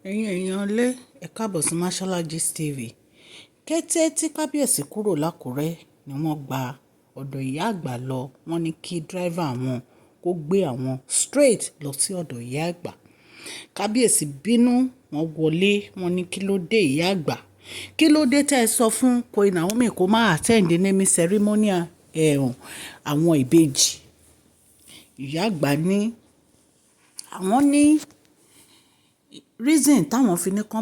Ẹ̀yin èèyàn lé, ẹ káàbọ̀ sí Mashola Gist TV. Kété tí kábíyèsí kúrò l'Ákúrẹ́ ni wọ́n gba ọ̀dọ̀ ìyá àgbà lọ. Wọ́n ní kí driver wọn kó gbé àwọn straight lọ sí ọ̀dọ̀ ìyá àgbà. Kábíyèsí bínú, wọ́n wọlé, wọ́n ní kí ló dé, ìyá àgbà? Kí ló dé tí ẹ sọ fún Queen Naomi kó má attend naming ceremony ẹ̀hún àwọn ìbejì? Ìyá àgbà ní àwọn ní reason táwọn fi ní kó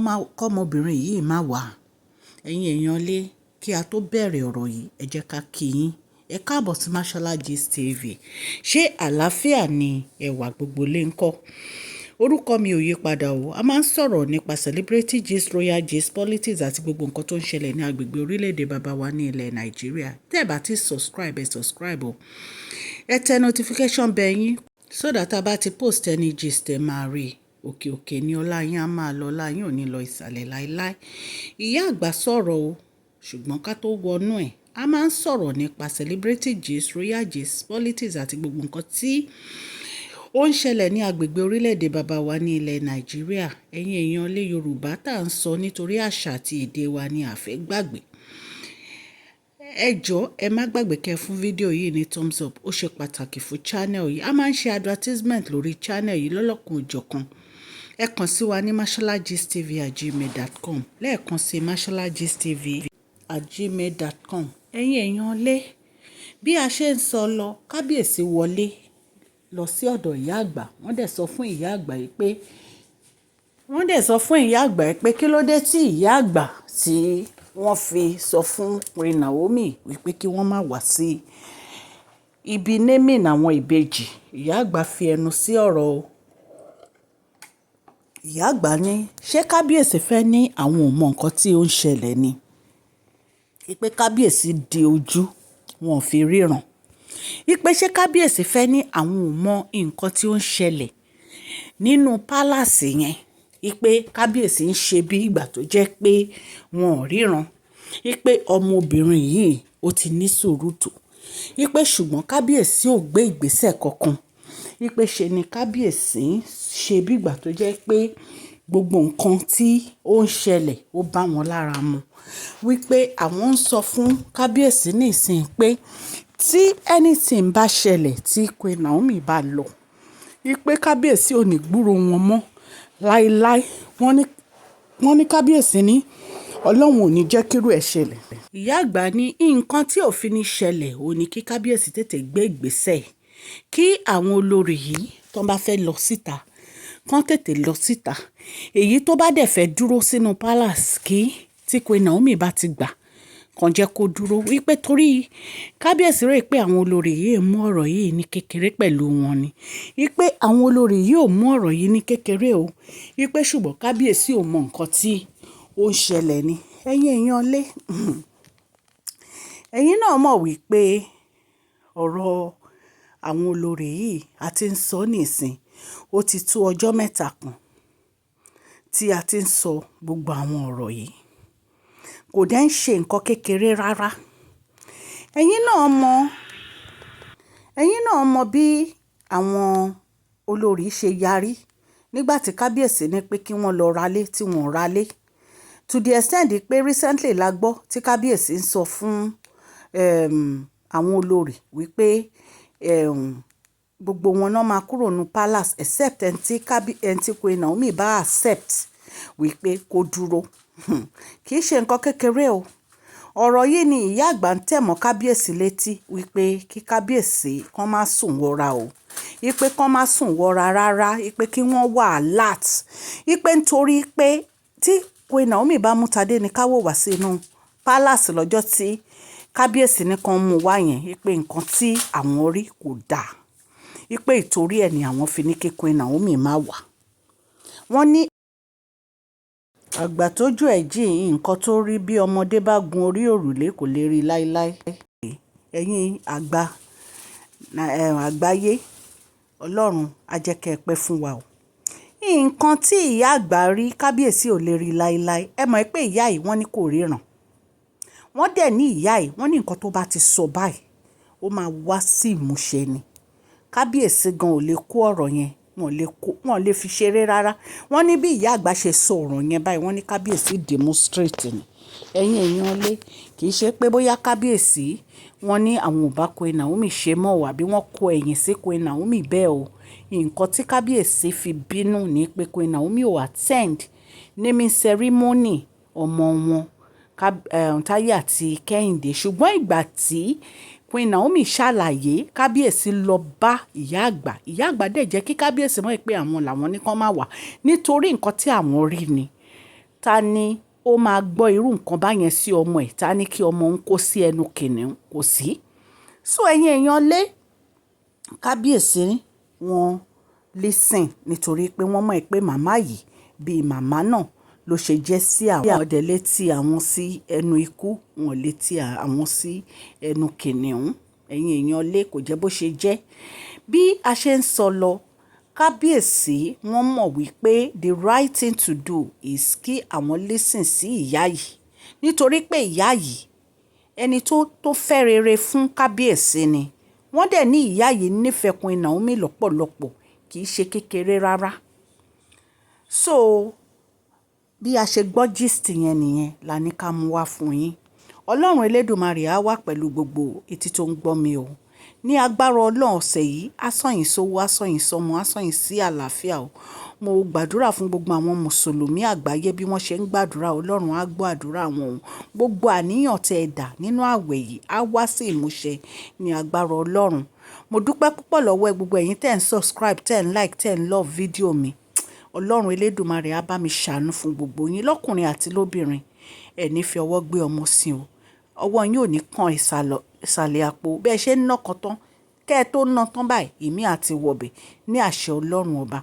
ọmọbìnrin yìí má wá. Ẹ̀yin èèyàn lé, kí a tó bẹ̀rẹ̀ ọ̀rọ̀ yìí, ẹ jẹ́ ká kí yín. Ẹ káàbọ̀ sí Mashola Gist TV. Ṣé àlàáfíà ni ẹwà gbogbo lè ń kọ́? Orúkọ mi ò yí padà o. A máa ń sọ̀rọ̀ nípa celebrity gist, royal gist, politics àti gbogbo nǹkan tó ń ṣẹlẹ̀ ní agbègbè orílẹ̀-èdè bàbá wa ní ilẹ̀ Nàìjíríà. Tẹ́ ẹ bá ti subscribe, ẹ subscribe o. Ẹ tẹ notification bell yín so that a bá ti post any gist, ẹ máa rí. Òkè òkè ni ọlá yín á máa lọ, ọlá yín ò ní lọ ìsàlẹ̀ láíláí. Ìyá àgbà sọ̀rọ̀ o, ṣùgbọ́n ká tó wọnú ẹ̀, a máa ń sọ̀rọ̀ nípa celebrity gist, royal gist, politics àti gbogbo nǹkan tí ó ń ṣẹlẹ̀ ní agbègbè orílẹ̀-èdè bàbá wa ní ilẹ̀ Nàìjíríà. Ẹ̀yin èèyàn lé, Yorùbá tá ń sọ nítorí àṣà àti èdè wa ni a fẹ́ gbàgbé. Ẹ jọ̀ọ́, ẹ má gbàgbé kẹ́ fún fídíò yìí ní thumbs up. Ó ṣe pàtàkì fún channel yìí. A máa ń ṣe advertisement lórí channel yìí lọ́lọ́kan òjọ̀kan. Ẹ kàn sí wa ní masholagistv@gmail.com. Lẹ́ẹ̀kan sí, masholagistv@gmail.com. Ẹ̀yin èèyàn lé, bí a ṣe ń sọ lọ, kábíyèsí wọlé lọ sí ọ̀dọ̀ ìyá àgbà. Wọ́n dẹ̀ sọ fún ìyá àgbà yìí pé kí ló dé tí ìyá àgbà tí wọ́n fi sọ fún Queen Naomi wípé kí wọ́n má wá sí ibi naming àwọn ìbejì. Ìyá àgbà fi ẹnu sí ọ̀rọ̀ o. Ìyá àgbà ní ṣé kábíyèsí fẹ́ ní àwọn ò mọ nǹkan tí ó ń ṣẹlẹ̀ ni? Wípé kábíyèsí di ojú, wọn ò fi ríran. Wípé ṣé kábíyèsí fẹ́ ní àwọn ò mọ nǹkan tí ó ń ṣẹlẹ̀ nínú palace yẹn? Wípé kábíyèsí ń ṣe bí ìgbà tó jẹ́ pé wọn ò ríran. Wípé ọmọbìnrin yìí ó ti ní sùúrù tó. Wípé ṣùgbọ́n kábíyèsí ò gbé ìgbésẹ̀ kankan. Wípé ṣe ni kábíyèsí ṣe bí ìgbà tó jẹ́ pé gbogbo nǹkan tí ó ń ṣẹlẹ̀ ó bá wọn lára mu. Wípé àwọn ń sọ fún kábíyèsí nísìnyí pé tí anything bá ṣẹlẹ̀ tí Queen Naomi bá lọ, wípé kábíyèsí ò ní gbúrò wọn mọ́ láíláí. Wọ́n ní kábíyèsí ní Ọlọ́run ò ní jẹ́ kí irú ẹ ṣẹlẹ̀. Ìyá àgbà ní nǹkan tí ò fi ní ṣẹlẹ̀ ò ní kí kábíyèsí tètè gbé ìgbésẹ̀ kí àwọn olórí yìí tó bá fẹ́ lọ síta, kán tètè lọ síta. Èyí tó bá dẹ̀ fẹ́ dúró sínú palace, kí tí Queen Naomi bá ti gbà, kàn jẹ́ kó dúró. Wípé torí kábíyèsí rò pé àwọn olórí yìí mú ọ̀rọ̀ yìí ní kékeré pẹ̀lú wọn ni. Wípé àwọn olórí yìí ò mú ọ̀rọ̀ yìí ní kékeré o. Wípé ṣùgbọ́n kábíyèsí ò mọ nǹkan tí ó ń ṣẹlẹ̀ ni. Ẹ̀yin èèyàn lé, ẹ̀yin náà mọ̀ wípé ọ̀rọ̀ àwọn olórí yìí a ti ń sọ nísìn. Ó ti tó ọjọ́ mẹ́ta kan tí a ti ń sọ gbogbo àwọn ọ̀rọ̀ yìí. Kò dẹ̀ ń ṣe nǹkan kékeré rárá. Ẹ̀yin náà mọ̀ bí àwọn olórí ṣe yarí nígbà tí kábíyèsí ní pé kí wọ́n lọ ralé tí wọ́n ralé. To the extent pé recently la gbọ́ tí kábíyèsí ń sọ fún àwọn olórí wípé gbogbo wọn náà máa kúrò ní palace except ẹni tí Queen Naomi bá accept wípé kó dúró. Kì í ṣe nǹkan kékeré o. Ọ̀rọ̀ yìí ni ìyá àgbà ń tẹ̀ mọ́ kábíyèsí létí wípé kí kábíyèsí kan má sùn wọra o. Wípé kán má sùn wọra rárá, wípé kí wọ́n wà alert. Wípé nítorí pé tí Queen Naomi bá mú Tadéníkàwọ́ wá sínú palace lọ́jọ́ tí kábíyèsí ní kan mú wá yẹn, wípé nǹkan tí àwọn rí kò da. Wípé ìtorí ẹ ni àwọn fi ní kí Queen Naomi má wá. Wọ́n ní àgbà tójú ẹ̀ jìn, nǹkan tó rí, bí ọmọdé bá gun orí òrùlé, kò lè rí láíláí. Ẹ̀yin àgbà àgbáyé, Ọlọ́run á jẹ́ kí ẹ pẹ́ fún wa o. Nǹkan tí ìyá àgbà rí, kábíyèsí ò lè rí láíláí. Ẹ mọ̀ pé ìyá yìí, wọ́n ní kò ríran. Wọ́n dẹ̀ ní ìyá yìí, wọ́n ní nǹkan tó bá ti sọ báyìí, ó máa wá sí ìmúṣẹ ni. Kábíyèsí gan ò lè kó ọ̀rọ̀ yẹn. Wọn lè kó, wọ́n lè fi ṣeré rárá. Wọ́n ní bí ìyá àgbà ṣe sọ ọ̀rọ̀ yẹn báyìí, wọ́n ní kábíyèsí dìímú straight ni. Ẹ̀yin èèyàn lé, kì í ṣe pé bóyá kábíyèsí wọ́n ní àwọn ò bá Queen Naomi ṣe mọ́ o àbí wọ́n kọ ẹ̀yìn sí Queen Naomi bẹ́ẹ̀ o. Nǹkan tí kábíyèsí fi bínú ní pé Queen Naomi ò attend naming ceremony ọmọ wọn, Táyé àti Kẹ́hìndé. Ṣùgbọ́n ìgbà tí Queen Naomi ṣàlàyé, kábíyèsí lọ bá ìyá àgbà. Ìyá àgbà dẹ̀ jẹ́ kí kábíyèsí mọ̀ pé àwọn làwọn ní kí wọ́n má wá nítorí nǹkan tí àwọn rí ni. Ta ni ó máa gbọ́ irú nǹkan báyẹn sí ọmọ ẹ̀? Ta ni kí ọmọ òun kó sí ẹnu kìnnìún? Kò sí. So ẹ̀yin èèyàn lé, kábíyèsí wọ́n listen nítorí pé wọ́n mọ̀ pé màmá yìí bí màmá náà ló ṣe jẹ́ sí àwọn. Wọ́n dẹ̀ lè tí àwọn sí ẹnu ikú, wọ́n lè tí àwọn sí ẹnu kìnnìún. Ẹ̀yin èèyàn lé, kò jẹ́ bó ṣe jẹ́. Bí a ṣe ń sọ lọ, kábíyèsí wọ́n mọ̀ wípé the right thing to do is kí àwọn listen sí ìyá yìí. Nítorí pé ìyá yìí, ẹni tó fẹ́ rere fún kábíyèsí ni. Wọ́n dẹ̀ ní ìyá yìí nífẹ̀ẹ́ Queen Naomi lọ́pọ̀lọpọ̀, kì í ṣe kékeré rárá. So bí a ṣe gbọ́ gist yẹn nìyẹn la ní ká mú wá fún yín. Ọlọ́run Elédùmarè á wà pẹ̀lú gbogbo etí tó ń gbọ́ mi o. Ní agbára Ọlọ́run ọ̀sẹ̀ yìí, á sàn yín sówó, á sàn yín sọ́mọ, á sàn yín sí àlàáfíà o. Mo gbàdúrà fún gbogbo àwọn Mùsùlùmí àgbáyé bí wọ́n ṣe ń gbàdúrà, Ọlọ́run á gbọ́ àdúrà wọn o. Gbogbo àníyàn tí ẹ dà nínú àwẹ̀ yìí á wá sí ìmúṣẹ ní agbára Ọlọ́run. Mo dúpẹ́ púpọ̀ lọ́wọ́ gbogbo ẹ̀yin tí ẹ̀ ń subscribe, tí ẹ̀ ń like, tí ẹ̀ ń love fídíò mi. Ọlọ́run Elédùmarè á bá mi ṣàánú fún gbogbo yín lọ́kùnrin àti lóbìnrin. Ẹ ní fi ọwọ́ gbé ọmọ sí o. Ọwọ́ yín ò ní kan ìsàlẹ̀ àpò. Bí ẹ ṣe ń ná kan tán, kẹ́ ẹ tó ná tán báyìí, ìmí àti wọ̀bẹ̀ ní àṣẹ Ọlọ́run ọba.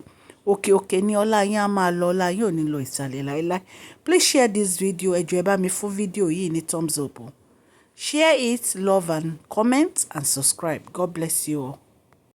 Òkè òkè ni ọlá yín á máa lọ, ọlá yín ò ní lọ ìsàlẹ̀ láíláí. Please share this video. Ẹ jọ̀ọ́, ẹ bá mi fún fídíò yìí ní thumbs up o. Share it, love and comment and subscribe. God bless you all.